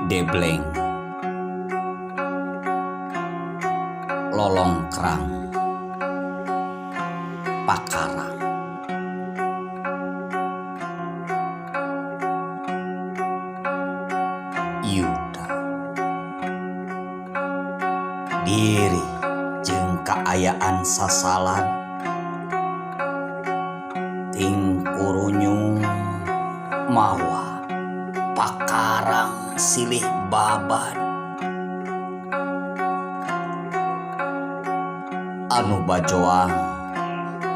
Debleng Lolongkrang Pakarang Yuda diri jeung kaayaan sasalan ting kurunyung mawa pakarang silih babad anu bajoang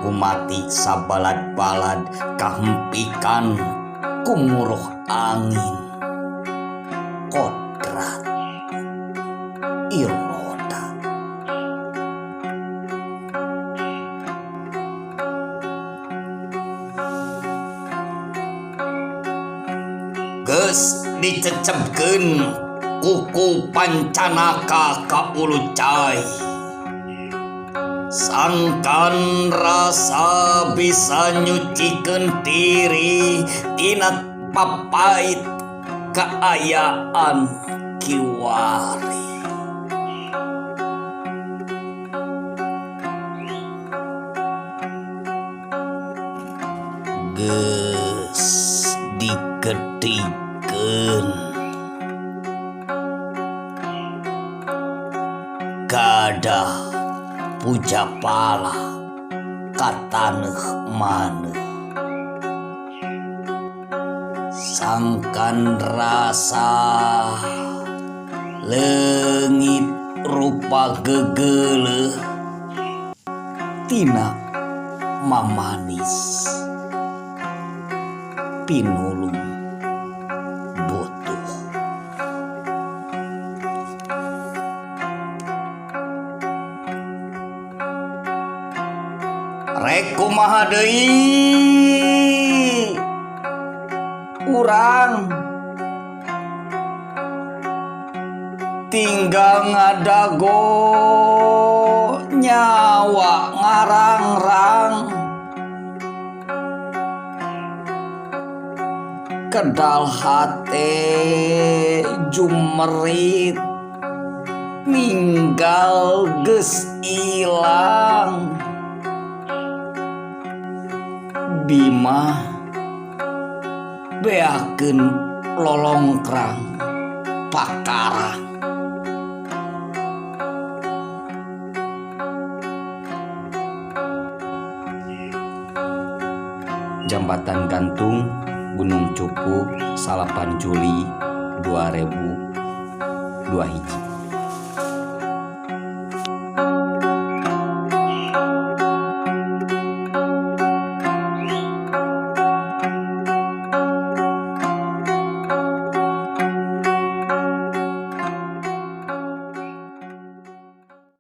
gumati sabalad-balad kahempikan kumuruh angin kodrat iroda geus dicecepkeun kuku pancanaka ka ulu cai sangkan rasa bisa nyucikeun diri tina papait kaayaan kiwari. Geus digedikeun gadah pujapala ka taneuh maneuh sangkan rasa leungit rupa gegeleuh tina mamanis pinulung butuh. Rek kumaha deui urang tinggal ngadago nyawa ngarangrang kedal hate jumerit ninggal geus ilang Bima beakeun lolongkrang pakarang. Jambatan Gantung Gunung Cupu 8 Juli 2002 hiji.